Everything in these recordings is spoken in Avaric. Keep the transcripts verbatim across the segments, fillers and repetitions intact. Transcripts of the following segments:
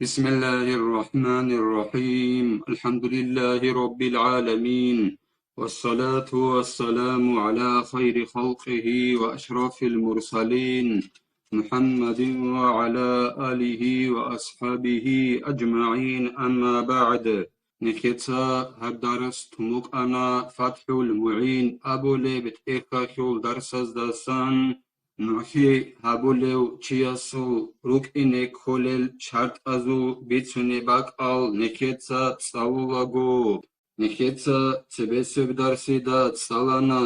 بسم الله الرحمن الرحيم. الحمد لله رب العالمين. والصلاة والسلام على خير خلقه وأشرف المرسلين محمد وعلى آله وأصحابه أجمعين. أما بعد. Нехеца гьаб дарс тумукъана ФатхӀул МугӀин абулеб тӀехьалъул дарсаздасан. НугӀлъи гьабулев чиясул рукӀине кколел шартӀазул бицунеб бакӀал нехеца цӀалулаго. Нехеца цебесеб дарсида цӀалана,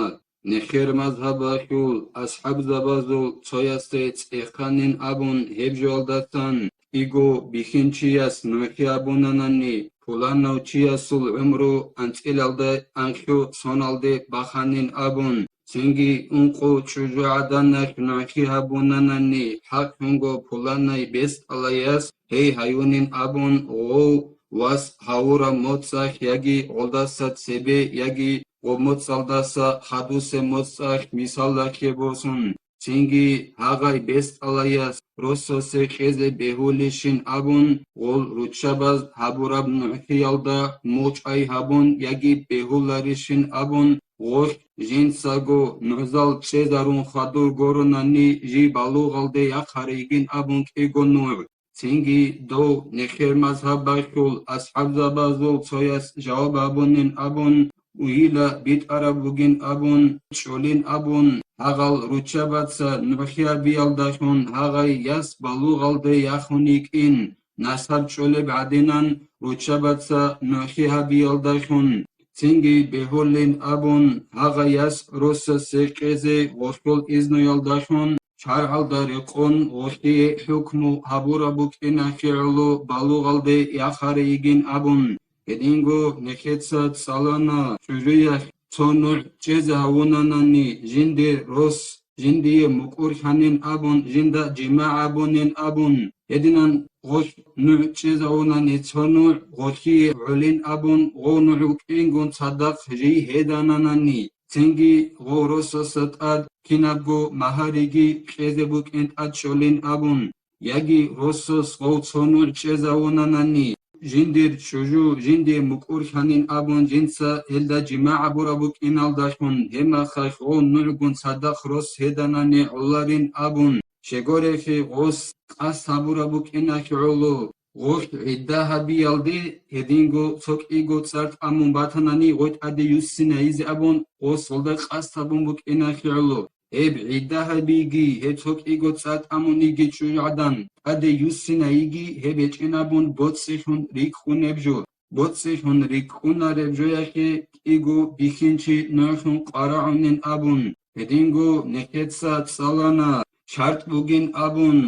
нехер мазгьабалъул асхӀабзабазул цоясде цӀеханин абун гьеб жоялдасан, кӀиго бихьинчияс нугӀлъи абунанани, пуланав чиясул гӀумру анцӀилалда анлъу соналде баханин абун, цинги ункъо чӀужугӀаданалъ нугӀлъи гьабунанани, хӀакълъунго пуланай бесдалаяс гьей гьаюнин абун, гъов вас гьавураб моцӀалъ яги гъолдаса цебе, яги гъоб моцӀалдаса хадусеб моцӀалъ мисалалъе босун, цинги гьагъай бесдалаяс росасе кьезе бегьулищин абун, гъол руччабаз гьабураб нугӀлъиялда мочӀай гьабун яги бегьуларищин абун, гъолъ жинцаго нугӀзал чӀезарун хадур гуронани жий балугъалде яхъарейгин абун кӀиго нугӀ. Цинги дов нехер мазгьабалъул асхӀабзабазул цояс жаваб гьабунин абун, уйила битӀараб бугин абун, чӀолин абун, гьагъал руччабаца нугӀлъи гьабиялдалъун гьагъай яс балугъалде яхун йикӀин, насаб чӀолеб гӀадинан руччабаца нугӀлъи гьабиялдалъун, цинги бегьулин абун, гьагъай яс росасе кьезе гъолъул изнуялдалъун, шаргӀалда рекъон гъолъие хӀукму гьабураб букӀинахъе гӀоло балугъалде яхъарейгин абун, гьединго нехеца цӀалана чӀужуялъ цо нугӀ чӀезе гьавунанани, жиндир рос жиндие мукӀурлъанин абун, жинда жимагӀ гьабунин абун, гьединан гъолъ нугӀ чӀезавунани цо нугӀ гъолъие гӀолин абун, гъов нугӀ вукӀингун цадахъ жий гьедананани, цинги гъов росаса тӀад кинабго магьариги кьезе букӀин тӀад чӀолин абун, яги росас гъов цо нугӀ чӀезавунанани, жиндир чӀужу жиндие мукӀурлъанин абун жинца гьелда жимагӀ гьабураб букӀиналдалъун, гьебмахалъ гъов нугӀгун цадахъ рос гьеданани гӀоларин абун, щегорехи гъос къасд гьабураб букӀинахъе гӀоло, гъолъ гӀидда гьабиялде гьединго цо кӀиго цӀар тӀамун батанани гъой тӀаде юссинайизе абун, гъос гъолда къасд гьабун букӀинахъе гӀоло. Гьеб гӀидда гьабиги, гьеб цо кӀиго цӀар тӀамуниги чӀужугӀадан тӀаде юссинайиги, гьеб гьечӀин абун боцӀилъун рикӀкӀунеб жо. БоцӀилъун рикӀкӀунареб жояхъе кӀиго бихьинчи нугӀлъун къварагӀунин абун, гьединго нехеца цӀалана, шартӀ бугин абун,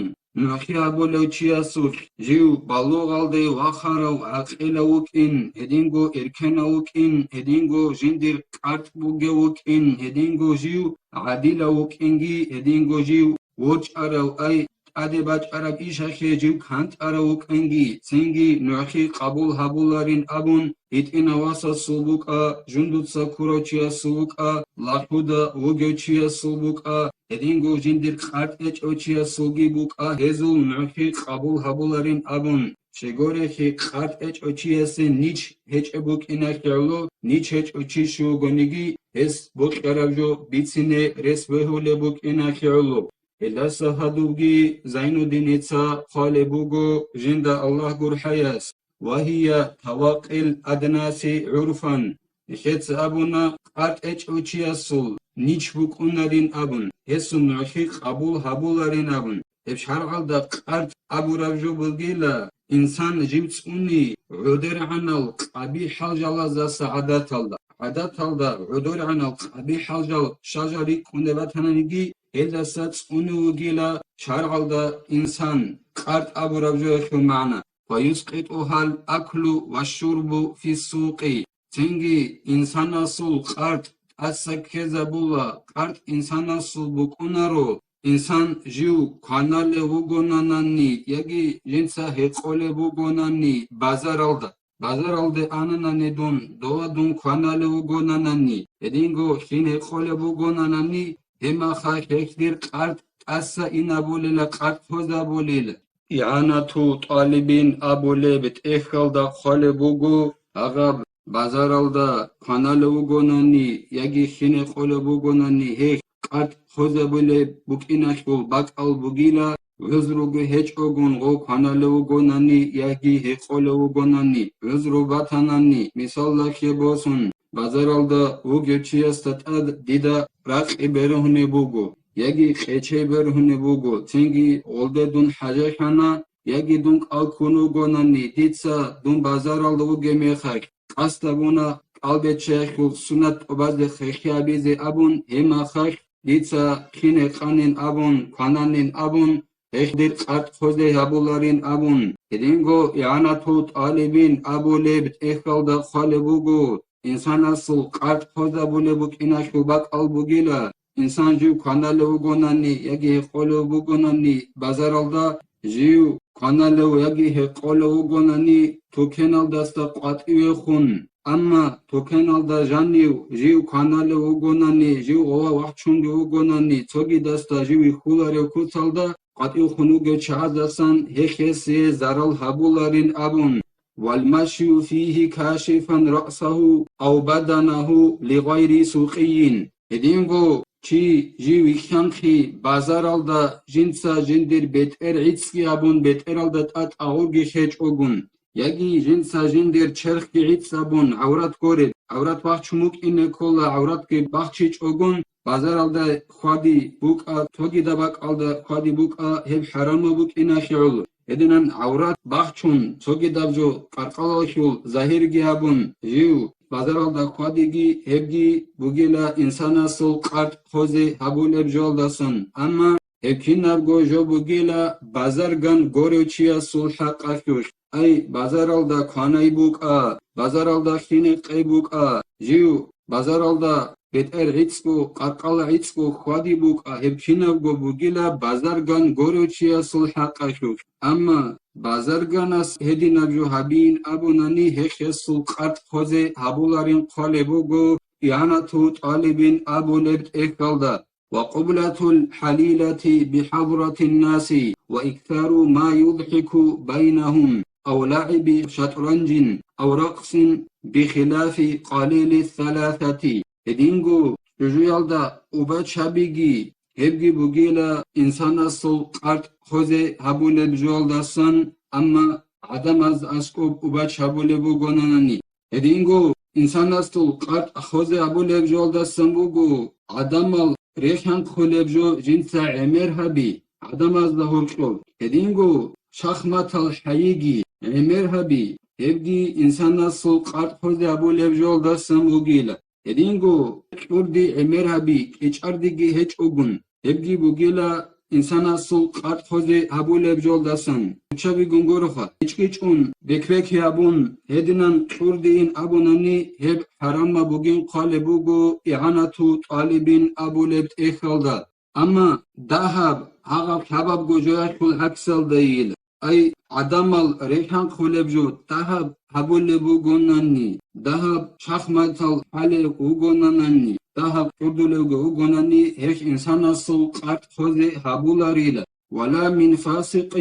нугӀлъи гьабулев чиясулъ жив балугъалде вахарав гӀакъилав вукӀин, гьединго эркенав вукӀин, гьединго жиндир къартӀ бугев вукӀин, гьединго жив гӀадилав вукӀинги, гьединго жив ворчӀарав, ай, тӀаде бачӀараб ишахъе жив кантӀарав вукӀинги, цинги нугӀлъи къабул гьабуларин абун, гьитӀинав васасул букӀа, жундуца ккурав чиясул букӀа, лахӀуда вугев чиясул букӀа, гьединго жиндир къартӀ гьечӀев чиясулги букӀа, гьезул нугӀлъи къабул гьабуларин абун, щегорехи къартӀ гьечӀев чиясе нич гьечӀеб букӀинахъе гӀоло, нич гьечӀев чи щугониги, гьес бокьараб жо бицине рес бегьулеб букӀинахъе гӀоло. Гьелдаса гьадубги Зайнуддиница хъвалеб буго, жинда Аллагь гурхӀаяс: «Ва гьия тавакъил аднаси гӀурфан». Нилъеца абуна, къартӀ гьечӀев чиясул нич букӀунарин абун, гьесул нугӀлъи къабул гьабуларин абун. Гьеб шаргӀалда къартӀ абураб жо бугила, инсан жив цӀуни гӀодоргӀанал къабихӀал жалаздаса гӀадаталда. ГӀадаталда гӀодоргӀанал къабихӀал жал щажал рикӀкӀунеб батананиги, гьелдаса цӀуни вугила шаргӀалда инсан, къартӀ абураб жоялъул магӀна: «Ва юскъитӀугьал аклу ва шурбу фи ссукъи». Цинги инсанасул къартӀ тӀаса ккезабула, къартӀ инсанасул букӀунаро, инсан жив кваналев вугонанани яги жинца гьекъолеб бугонани базаралда. Базаралде ананани дун, дова дун кваналев вугонанани, гьединго лъим гьекъолеб бугонанани, гьебмаха гьелъ дир къартӀ тӀаса инабулила, къартӀ хвезабулила. ИгӀанату тӀалибин абулеб тӀехьалда хъвалеб буго, гьагъаб базаралда кваналев вугонани яги хине къолев вугонани гьех къаркъ хозабулеб букӀиналъул бакӀал бугила, гӀузруги гьечӀогун гъов кваналев вугонани яги гьекъолев вугонани, гӀузру батанани, мисаллахъе босун, базаралда вугев чиясда тӀад дида ракъи бергьунеб буго, яги къечей бергьунеб буго, цинги гъолде дун хӀажахьана, яги дун кӀал ккун вугонани, дица дун базаралда вугеб мехалъ, къасд гьабуна кӀалбиччаялъул суннат тӀубазе хехи гьабизе абун, гьебмехалъ дица хине къанин абун, квананин абун, гьех дир къаркъ хозей гьабуларин абун, гьединго игӀанатул тӀалибин абулеб тӀехьалда хъвалеб буго, инсанасул къаркъ хозабулеб букӀиналъул бакӀал бугила, инсан жив кваналев вугонани яги гьекъолев вугонани базаралда, жив кваналев яги гьекъолев вугонани тукеналдаса къватӀивехун, амма тукеналда жанив жив кваналев вугонани, жив гъова вахчунги вугонани, цогидасда жив вихьуларев куцалда къватӀивхун вугев чагӀаздасан гьехь гьесие зарал гьабуларин абун, валмашю фигьи кашифан раъсагьу ав баданагьу лигъайри сукъийин. Гьединго чи жив вихьанхъи базаралда жинца жиндир бетӀер гӀицӀги абун, бетӀералда тӀатӀагъурги хечӀогун, яги жинца жиндир черхги гӀицӀабун гӀаврат гореб, гӀаврат бахчун букӀине ккола, гӀавратги бахчичӀогун, базаралда хьвади букӀа, цогидаб бакӀалда хьвади букӀа, гьеб хӀарамаб букӀиналъе гӀоло. Гьединан гӀаврат бахчун, цогидаб жо къаркъалалъул загьирги гьабун, жив базаралда хьвадиги, гьебги бугила инсанасул къаркъ хъозе гьабулеб жоялдасан, амма гьеб кинабго жо бугила базарган горев чиясул хӀакъалъулъ. Ай, базаралда кванай букӀа, базаралда хине къей букӀа, жив базаралда бетӀер гӀицӀго, къаркъала гӀицӀго хьвади букӀа, гьеб кинабго бугила базарган горев чиясул хӀакъалъулъ. Амма базарганас гьединаб жо гьабиин абунани, гьехь гьесул къаркъ хъозе гьабуларин хъвалеб буго игӀанату тӀалибин абулеб тӀехьалда. وقبلة الحليلة بحضرة الناس، وإكثار ما يضحك بينهم، أو لعب شطرنج، أو رقص، بخلاف قليل الثلاثة. Гьединго чӀужуялда убач гьабиги, гьебги бугила инсанасул къаркъ хъозе гьабулеб жоялдасан, амма гӀадамаз аскӀоб убач гьабулеб бугонанани. Гьединго инсанасул къаркъ хъозе гьабулеб жоялдасан буго гӀадамал рехьанхъулеб жо жинца гӀемер гьаби, гӀадамазда гьоркьоб. Гьединго шахматал хӀайиги гӀемер гьаби, гьебги инсанасул къаркъ хъозе гьабулеб жоялдасан бугила. Гьединго кьурди гӀемер гьаби, кӀичӀардиги гьечӀогун, гьебги бугила инсанасул къаркъ хъозе гьабулеб жоялдасан. Гьучабигун гуроха, кӀичӀ-кӀичӀун, бек-бек гьабун, гьединан кьурдиин абунани, гьеб хӀарамаб бугин хъвалеб буго игӀанату тӀалибин абулеб тӀехьалда. Амма дагьаб гьагъаб лъабабго жоялъул гӀаксалдайила. Ай, гӀадамал рехьанхъулеб жо дагьаб гьабулеб бугонани, дагьаб шахматал хӀалеб вугонанани, дагьаб кьурдулевги вугонани, гьелъ инсанасул къаркъ хъозе гьабуларила. ولا من فاسق،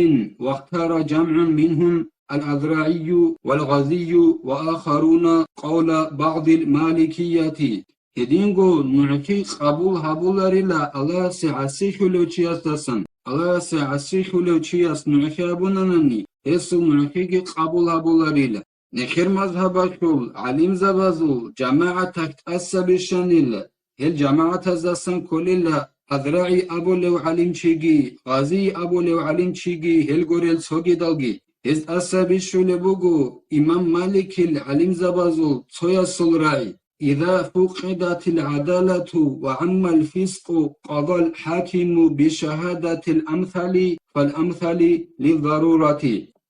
واختار جمع منهم الأذرعي والغازي وآخرون قول بعض المالكية. Гьединго нугӀлъи къабул гьабуларила Аллагьасе гӀасихьулев чиясдасан. Аллагьасе гӀасихьулев чияс нугӀлъи гьабунанани, гьесул нугӀлъиги къабул гьабуларила. Нехер мазгьабалъул гӀалимзабазул жамагӀаталъ тӀаса бищанила, гьел жамагӀатаздасан кколила АзрагӀи абулев гӀалимчиги, Гъазий абулев гӀалимчиги, гьел гурел цогидалги. Гьез тӀаса бищулеб буго имам Маликил гӀалимзабазул цоясул рагӀи: إذا فقدت العدالة وعم الفسق قضى الحاكم بشهادة الأمثل فالأمثل للضرورة.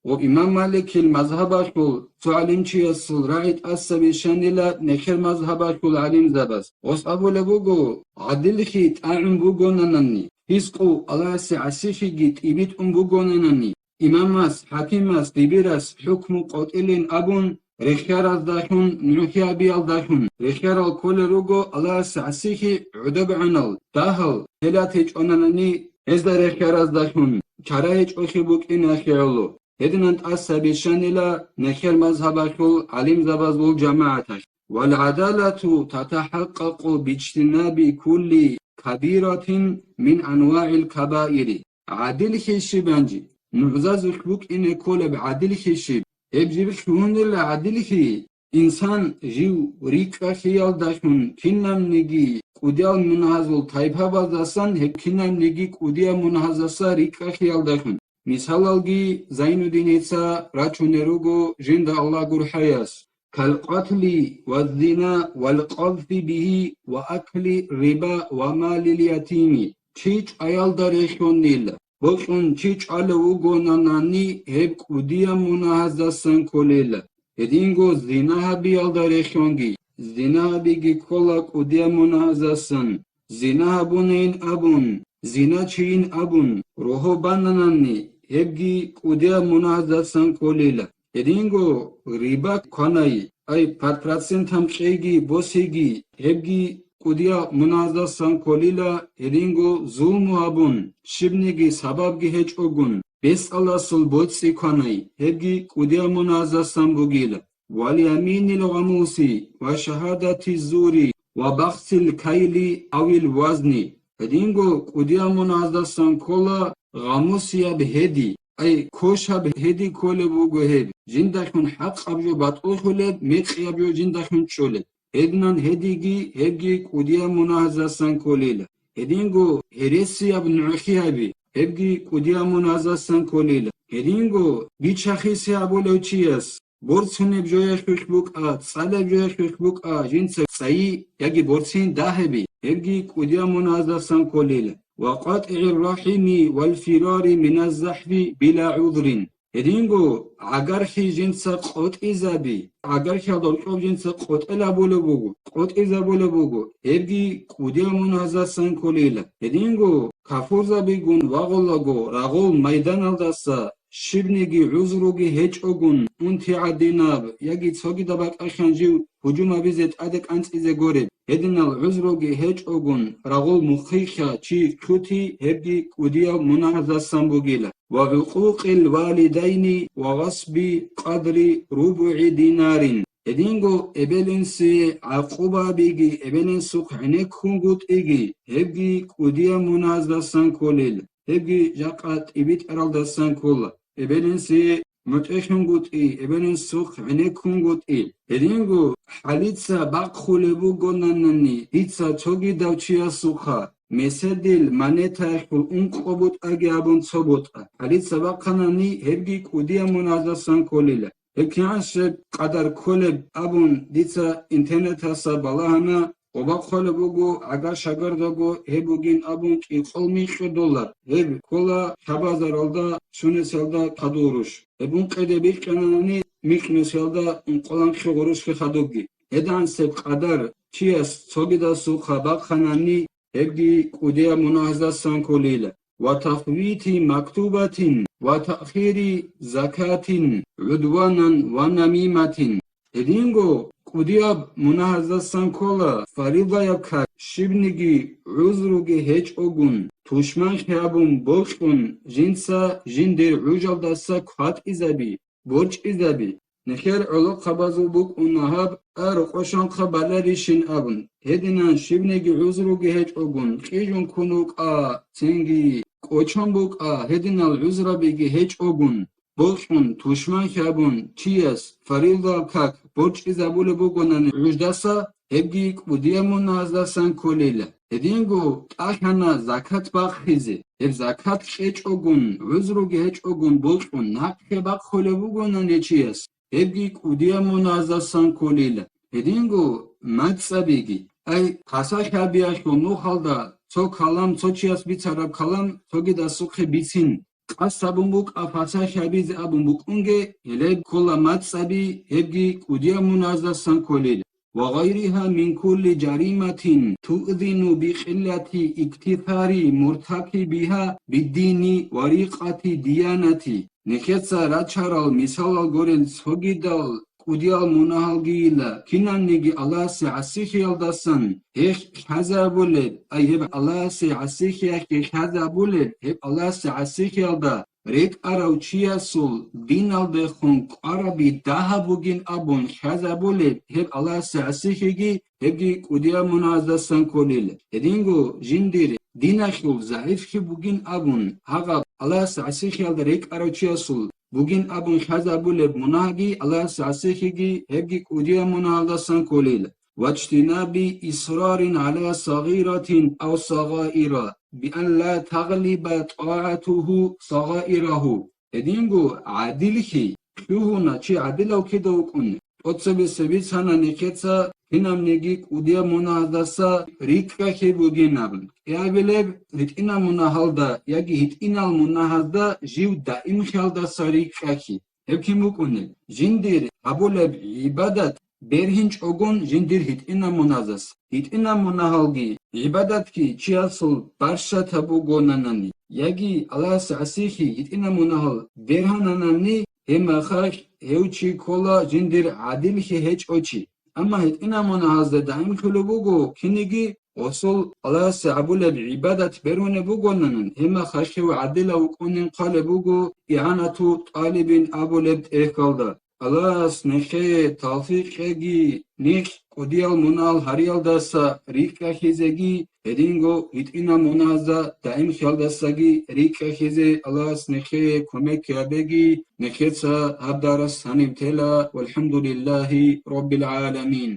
Ва имам Маликил мазгьабалъул цо гӀалимчиясул рагӀи тӀаса бищанила нехер мазгьабалъул гӀалимзабаз. Гъос абулеб буго, гӀадиллъи тӀагӀун бугонанани, фискъу, Аллагьасе гӀасилъиги тӀибитӀун бугонанани, имамас, хӀакимас, дибирас хӀукму къотӀилин абун, рехьараздалъун, нугӀлъи гьабиялдалъун, рехьарал кколел руго Аллагьасе гӀасилъи гӀодобегӀанал, дагьал, гьелатичӀонанани гьезда рехьараздалъун, чара гьечӀолъи букӀиналъе гӀоло. Гьединан тӀаса бищанила нехер мазгьабалъул гӀалимзабазул жамагӀаталъ. والعدالة تتحقق باجتناب كل كبيرة من أنواع الكبائر. ГӀадиллъи щибанчи, нугӀзазулъ букӀине кколеб гӀадиллъи щиб? Гьеб жиб лъугьунила гӀадиллъи, инсан жив рикӀкӀалъиялдалъун кинабниги кӀудиял мунагьазул тайпабаздасан, гьеб кинабниги кӀудиял мунагьаздаса рикӀкӀалъиялдалъун. Мисалалги Зайнуддиница рачунел руго жинда Аллагь гурхӀаяс: كالقتل والزنا والقذف به وأكل الربا ومال اليتيم. Чи чӀваялда рехьонила, бокьун чи чӀвалев вугонанани, гьеб кӀудиял мунагьаздасан кколила. Гьединго зина гьабиялда рехьонги, зина гьабиги ккола кӀудиял мунагьаздасан. Зина гьабунин абун, зиначийин абун, рогьо бананани, гьебги кӀудиял мунагьаздасан кколила. Гьединго риба кванай, ай, пад процентан кьейги босейги, гьебги кӀудиял мунагьаздасан кколила. Гьединго зулму гьабун, щибниги сабабги гьечӀогун, бесдаласул боцӀи кванай, гьебги кӀудиял мунагьаздасан бугила. واليمين الغموس وشهادة الزور وبخس الكيل أو الوزن. Гьединго кӀудиял мунагьаздасан ккола гъамусияб гьеди, ай, кошаб гьеди кколеб буго гьеб, жиндалъун хӀакъаб жо батӀулъулеб, мекъияб жо жиндалъун чӀолеб. Гьединан гьедиги, гьебги кӀудиял мунагьаздасан кколила. Гьединго гьересияб нугӀлъи гьаби, гьебги кӀудиял мунагьаздасан кколила. Гьединго бичахисе абулев чияс, борцунеб жоялъулъ букӀа, цӀалеб жоялъулъ букӀа, жинца цӀайи яги борцин дагьаби, гьебги кӀудиял мунагьаздасан кколила. وقطع الرحم والفرار من الزحف بلا عذر. Гьединго гӀагарлъи жинца къотӀизаби, гӀагарлъиялда рукӀоб жинца къотӀел абулеб буго, къотӀизабулеб буго, гьебги кӀудиял мунагьаздасан кколила. Гьединго кафурзабигун вагъулаго рагъул майданалдаса, щибниги гӀузруги гьечӀогун, унти гӀадинаб яги цогидаб бакӀалъан жив гьужум гьабизе тӀаде кӀанцӀизе гореб, гьединал гӀузруги гьечӀогун, рагъул мухъилъа чи лъути, гьебги кӀудиял мунагьаздасан бугила. وعقوق الوالدين وغصب قدر ربع دينار. Гьединго эбел-инсие гӀакъуба гьабиги, эбел-инсухъ гӀенеккунгутӀиги, гьебги кӀудиял мунагьаздасан кколел, гьебги жакъа тӀибитӀаралдасан ккола. Эбел-инсие мутӀигӀунгутӀи, эбел-инсухъ гӀенеккунгутӀи. Гьединго хӀалица бахъулеб бугонанани дица цогидав чиясухъа, меседил монетаялъул ункъо бутӀаги абун цо бутӀа. ХӀалица бахъанани, гьебги кӀудиял мунагьаздасан кколила. Гьеб кигӀан щиб къадар кколеб абун дица интернеталъа балагьана, ва бахъулеб буго гӀагар-шагардаго гьеб бугин абун кӀикъол микьу доллар. Гьеб ккола шабазаралда, сунесалда хадур руш. Гьеб ункъиде бикьанани, микьнусиялда ункъоланхъе гъурущлъи хадубги. ГьедигӀансеб къадар чияс цогидасухъа бахъанани, гьебги кӀудияб мунагьаздасан кколила. وتفويت مكتوبة وتأخير زكاة عدوانا ونميمة. Гьединго кӀудияб мунагьаздасан ккола фаризаяб как щибниги гӀузруги гьечӀогун, тушманлъи гьабун бокьун, жинца жиндир гӀужалдаса кватӀизаби, борчӀизаби. Нехер гӀолохъабазул букӀуна гьаб, а рокъошанхъа баларищин абун. Гьединан щибниги гӀузруги гьечӀогун, кьижун ккун вукӀа, цинги кӀочон букӀа, гьединал гӀузрабиги гьечӀогун, бокьун, тушманлъи гьабун, чияс фаризаяб как борчӀизабулеб бугонани гӀуждаса, гьебги кӀудияб мунагьаздасан кколила. Гьединго тӀалъана закат бахъизе. Гьеб закат кьечӀогун, гӀузруги гьечӀогун бокьун, нахъе бахъулеб бугонани чияс, гьебги кӀудияб мунагьаздасан кколила. Гьединго мацӀабиги. Ай, пасахӀабиялъул нухалда цо калам, цо чияс бицараб калам цогидасухъе бицин. Къасд гьабун букӀа пасахӀабизе абун букӀунге, гьеле ккола мацӀаби, гьебги кӀудияб мунагьаздасан кколила. وغيرها من كل جريمة تؤذن بقلة اكتفار مرتكبها بالدين ورقة الديانة. Нехеца рачарал мисалал гурел цогидал кӀудиял мунагьалгийила, кинабниги Аллагьасе гӀасихиялдасан гьехь хьазабулеб, ай гьеб Аллагьасе гӀасихиялъе хьазабулеб, гьеб Аллагьасе гӀасихиялда рекӀарав чиясул диналдехун кӀвараби дагьаб бугин абун хьазабулеб, гьеб Аллагьасе гӀасихиги, гьебги кӀудиял мунагьаздасан кколел. Гьединго жиндир диналъул загӀифлъи бугин абун, гьагъаб Аллагьасе гӀасихиялда рекӀарав чиясул бугин абун хьазабулеб мунагьги Аллагьасе гӀасихиги, гьебги кӀудиял мунагьалдасан кколел. Вачтинаби исрарин гӀала сагъиратин ав сагъаира, биан ла таглиба тӀагӀатуху сагъаираху. Гьединго гӀадиллъи лъугьуна чи гӀадилав кида вукӀун, тӀоцебесеб бицана нехеца кинабниги кӀудиял мунагьаздаса рикӀкӀахьи бугин абун. КӀиабилеб гьитӀинаб мунагьалда яги гьитӀинал мунагьазда жив даимхиялдаса рикӀкӀахьи. Гьеб кин букӀунеб? Жиндир гьабулеб гӀибадат бергьинчӀогон жиндир гьитӀинаб мунагьаздаса. ГьитӀинаб мунагьалги гӀибадатги чиясул барщатаб бугонанани, яги Аллагьасе гӀасихьи гьитӀинаб мунагьал бергьананани, гьеб мехалъ гьев чи ккола жиндир гӀадиллъи гьечӀев чи. Амма гьитӀинаб мунагьазда даимлъулеб буго киниги, гъосул Аллагьасе гьабулеб гӀибадат бергьунеб бугонанан, гьеб мехалъ гьев гӀадилав вукӀунин хъвалеб буго игӀанату тӀалибин абулеб тӀехьалда. Аллагьас нехее тавфикъ кьеги, нилъ кӀудиял мунагьал гьариялдаса рикӀкӀахьизеги, гьединго гьитӀинаб мунагьазда даимхиялдасаги рикӀкӀахьизе Аллагьас нехее кумек гьабеги. Нехеца гьаб дарс гьаниб тела. Валхамдулиллагьи раббил гӀаламин.